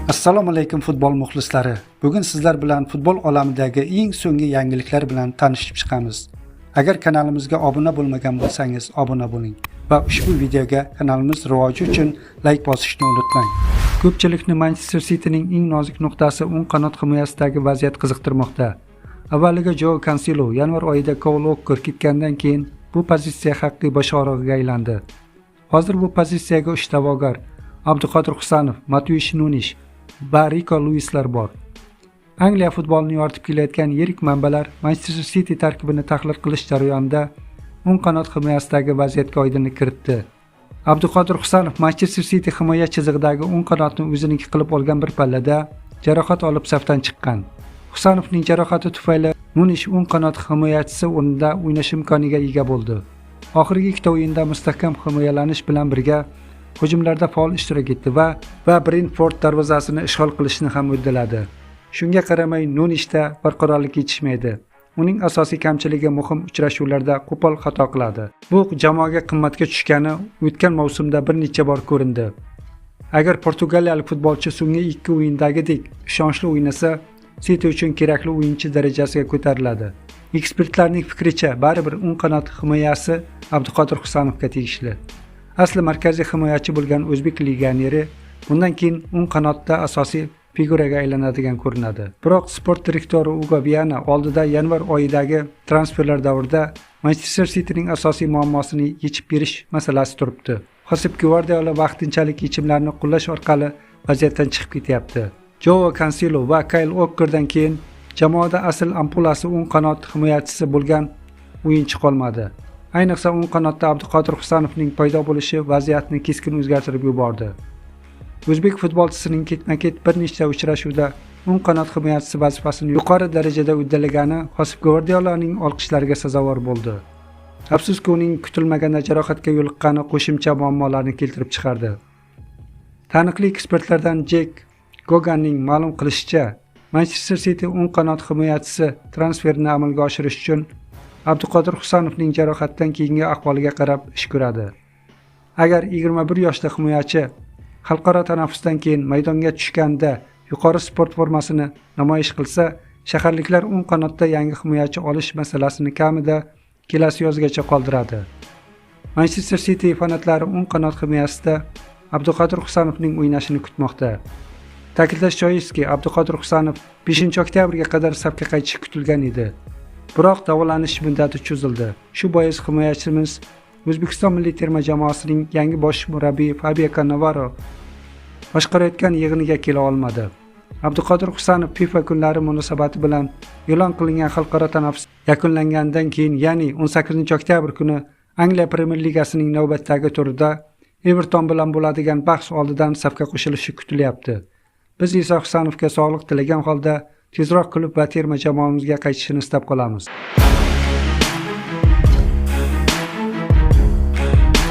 Assalomu alaykum, futbol muxlislari. Bugun sizlar bilan futbol olamidagi eng so'nggi yangiliklar bilan tanishib chiqamiz. Agar kanalimizga obuna bo'lmagan bo'lsangiz, obuna bo'ling va ushbu videoga kanalimiz rivoji uchun layk bosishni unutmang. Ko'pchilikni Manchester Cityning eng nozik nuqtasi o'ng qanot himoyasidagi vaziyat qiziqtirmoqda. Avvaliga Joao Cancelo, yanvar oyida Kyle Walker ketgandan keyin bu pozitsiya haqiqiy bosh og'rig'iga aylandi. Hozir bu pozitsiyaga uch da'vogar: Abduqodir Husanov, Matiush Nunish va Riko Luislar bor. Angliya futbolini yoritib kelayotgan yirik manbalar Manchester City tarkibini tahlil qilish jarayonida o'ng qanot himoyasidagi vaziyatga oydinlik kiritdi. Abduqodir Husanov Manchester City himoya chizig'idagi o'ng qanotni o'ziniki qilib olgan bir pallada jarohat olib safdan chiqqan. Husanovning jarohati tufayli Nunish o'ng qanot himoyachisi o'rnida o'ynash imkoniga ega bo'ldi. Oxirgi ikkita o'yinda mustahkam himoyalanish bilan birga hujumlarda faol ishtirok etdi va Brentford darvozasini ishg'ol qilishni ham uddaladi. Shunga qaramay, Nunishda barqarorlik yetishmaydi. Uning asosiy kamchiligi muhim uchrashuvlarda qo'pol xato qiladi. Bu jamoaga qimmatga tushgani o'tgan mavsumda bir necha bor ko'rindi. Agar portugaliyalik futbolchi so'nggi ikki o'yindagidek ishonchli o'ynasa, City uchun kerakli o'yinchi darajasiga ko'tariladi. Ekspertlarning fikricha, baribir o'ng qanot himoyasi Abduqodir Husanovga tegishli. Asli markaziy himoyachi bo'lgan o'zbek legioneri bundan keyin o'ng qanotda asosiy figuraga aylanadigan ko'rinadi. Biroq sport direktori Ugo Viana oldida yanvar oyidagi transferlar davrida Manchester Cityning asosiy muammosini yechib berish masalasi turibdi. Xosep Gvardiola vaqtinchalik yechimlarni qo'llash orqali vaziyatdan chiqib ketyapti. Joao Cancelo va Kyle Walkerdan keyin jamoada asl ampulasi o'ng qanot himoyachisi bo'lgan o'yinchi qolmadi. Ayniqsa, o'ng qanotda Abduqodir Husanovning paydo bo'lishi vaziyatni keskin o'zgartirib yubordi. O'zbek futbolchisining ketma-ket bir nechta uchrashuvda o'ng qanot himoyachisi vazifasini yuqori darajada uddalagani Xosep Gvardiolaning olqishlariga sazovor bo'ldi. Afsuski, uning kutilmaganda jarohatga yo'liqqani qo'shimcha muammolarni keltirib chiqardi. Taniqli ekspertlardan Jek Goganning ma'lum qilishicha, Manchester City o'ng qanot himoyachisi transferini amalga oshirish uchun Abduqodir Husanovning jarohatdan keyingi ahvoliga qarab ish ko'radi. Agar 21 yoshli himoyachi xalqaro tanaffusdan keyin maydonga tushganda yuqori sport formasini namoyish qilsa, shaharliklar o'ng qanotda yangi himoyachi olish masalasini kamida kelasi yozgacha qoldiradi. Manchester City fanatlari o'ng qanot himoyasida Abduqodir Husanovning o'ynashini kutmoqda. Ta'kidlash joizki, Abduqodir Husanov 5 oktyabrga qadar safga qaytishi kutilgan edi. Biroq davolanish muddati cho'zildi. Shu bois himoyachimiz O'zbekiston milliy terma jamoasining yangi bosh murabbiyi Fabio Cannavaro boshqarayotgan yig'iniga kela olmadi. Abduqodir Husanov FIFA kunlari munosabati bilan e'lon qilingan xalqaro tanaffus yakunlangandan keyin, ya'ni 18 oktyabr kuni Angliya Premyer Ligasining navbatdagi turida Everton bilan bo'ladigan bahs oldidan safga qo'shilishi kutilyapti. Biz esa Husanovga sog'liq tilagan holda tezroq klub va terma jamoamizga qaytishini istab qolamiz.